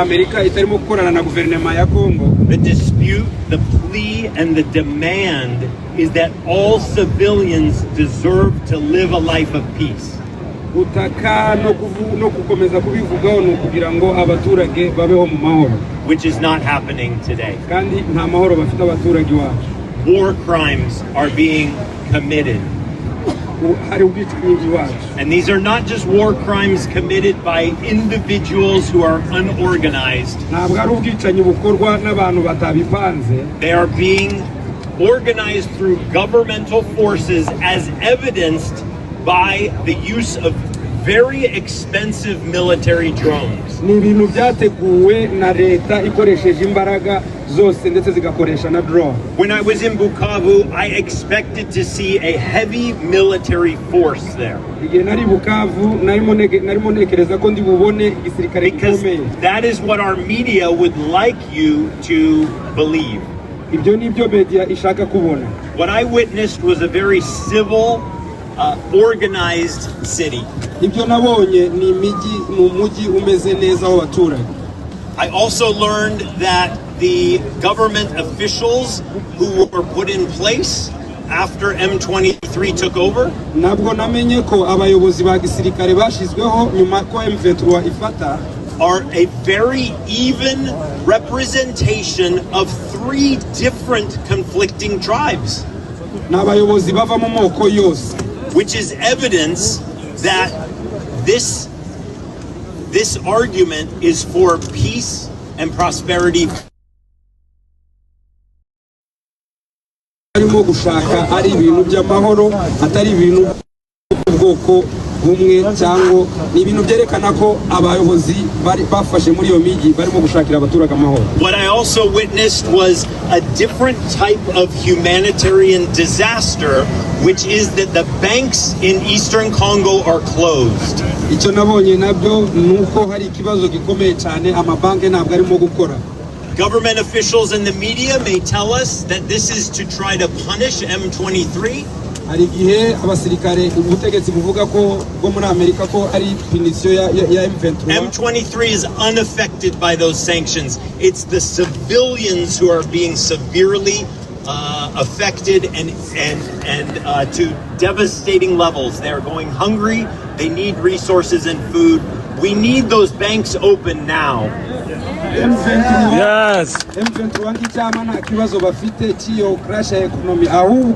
Amerika itarimo gukorana na guverinoma ya Kongo. The dispute, the plea, and the demand is that all civilians deserve to live a life of peace. Gutaka no gukomeza kubivugaho ni ukugira ngo abaturage babeho mu mahoro. Which is not happening today. Kandi nta mahoro bafite abaturage iwacu. War crimes are being committed. Hari ubwicanyi iwacu. And these are not just war crimes committed by individuals who are unorganized. Ntabwo ari ubwicanyi bukorwa n'abantu batabipanze. They are being organized through governmental forces, as evidenced by the use of very expensive military drones. Ni ibintu byateguwe na leta ikoresheje imbaraga zose ndetse zigakoresha na drone. When I was in Bukavu, I expected to see a heavy military force there. Igihe nari Bukavu narimo ntekereza ko ndi bubone igisirikare Because gikomeye. that is what our media would like you to believe. Ibyo ni byo media ishaka kubona. What I witnessed was a very civil, organized city. Ibyo nabonye ni imijyi, ni umujyi umeze neza w'abaturage. I also learned that the government officials who were put in place after M23 took over Nabwo namenye ko abayobozi ba gisirikare bashyizweho nyuma ko M23 ifata are a very even representation of three different conflicting tribes, ni abayobozi bava mu moko yose, which is evidence that this argument is for peace and prosperity. Barimo gushaka ari ibintu by'amahoro, atari ibintu by'ubwoko bumwe, cyangwa ni ibintu byerekana ko abayobozi bari bafashe muri iyo mijyi barimo gushakira abaturage amahoro. What I also witnessed was a different type of humanitarian disaster, which is that the banks in Eastern Congo are closed. Icyo nabonye nabyo ni uko hari ikibazo gikomeye cyane, amabanki ntabwo arimo gukora. Government officials and the media may tell us that this is to try to punish M23. Hari igihe abasirikare, ubutegetsi buvuga ko bwo muri Amerika ko ari punition ya M23. M23 is unaffected by those sanctions. It's the civilians who are being severely affected and to devastating levels. They are going hungry. They need resources and food. We need those banks open now. M23 Yes. M23 nk'icyama nta kibazo bafite cy'iyo crash ya economy, ahubwo